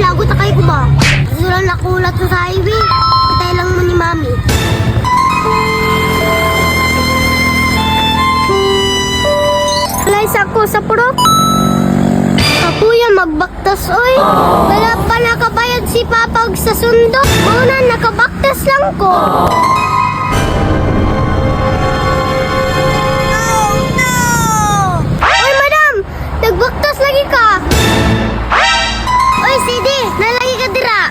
Lagot na kayo ko ba? Gusto lang nakulat sa highway. Patay lang mo ni Mami. Alay sa ko sa purok. Kapuya magbaktas oy. Wala pa nakabayad si Papa og sa sundo. Muna nakabaktas lang ko. Oh no! Oy madam, nagbaktas lagi ka. Oy Sidi, nalagi ka dira.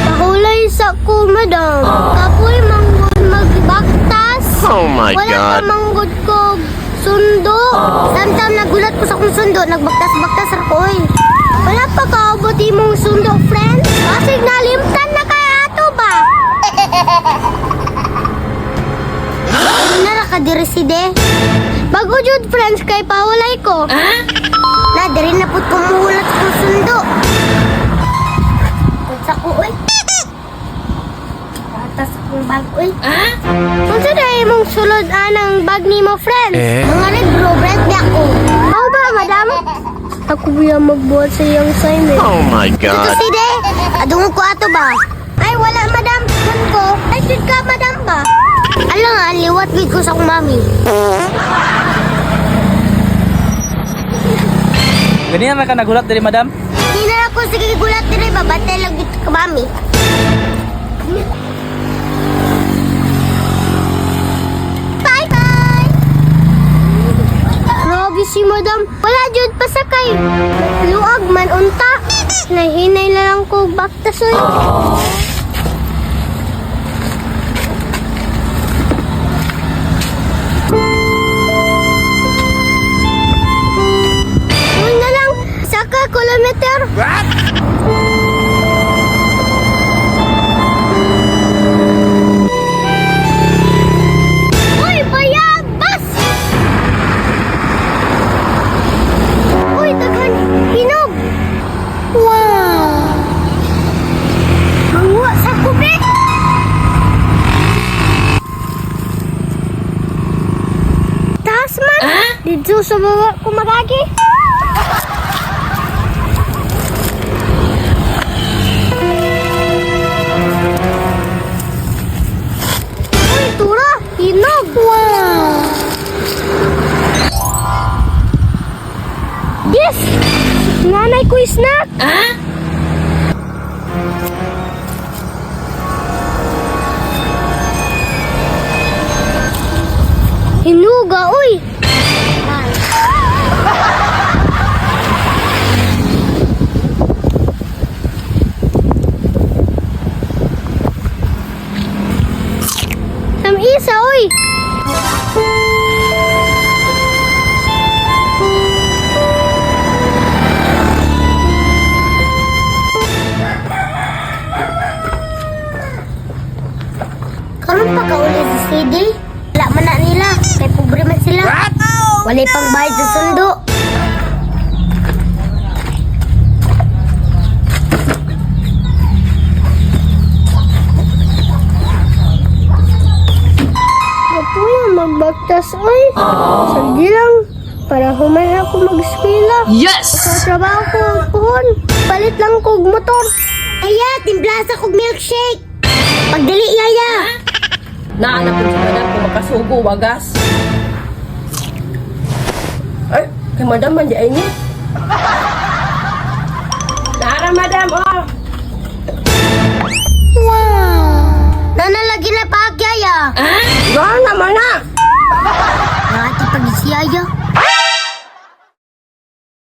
Pahulay sa ko madam. Kapoy manggod magbaktas. Oh my Wala pa God. manggod ko sundo. Samtang nagulat ko sa akong sundo, nagbaktas-baktas ra ko oy. Wala pa kaabot imong sundo, friend. Basig nalimtan na kay ato ba? Ano na ra ka diri si De? Bago jud friends kay pahulay ko. Na diri na pud kumuhulat kong sundo. Unsa ko oy? Atas akong bag oy. Unsa na imong sulod anang bag nimo, friends? Eh? Mga libro, brand di ako. How ba, madam? Ako biya magbuhat sa iyang assignment. Oh my Ito God. si De. Adungo ko ato ba? Ay, wala, madam. Kun ko. Ay, shoot ka, madam ba? Ala nga, liwat gid ko sa akong mami. Ganyan na ka nagulat diri, madam. Di na ako sige gulat dire ba? Bantay lang dito ka, mami. Bye-bye! Grabe si madam. Wala jud pasakay. Luag man unta. Nahinay na lang ko baktas oy. Yun na lang. Saka kilometer. Uy, bayabas! Uy, daghan hinog. Wow! Manguha sa kubik. Taas man. Dito sa baba ko magagi. Uy, tura! Hinog! Wow! Yes! Nanay ko snack! Hinuga, uy! Sam-isa, uy! Karon pa kauli si CD. Wala man na nila. Kay pobre man sila. Walay pang bayad sa sundo. Kapuya magbaktas oy. Sandi lang para human ako mag-eskwela. Yes! Sa trabaho ko puhon, palit lang kog motor. Aya, timplasa kog milkshake. Pagdali yaya. Naa na po si madam kung makasugo, wagas. Ay, kay madam man di ay ni. Naara madam, oh. Wow. Nana lagi na paak yaya. Gana man na. Ate pag si yaya.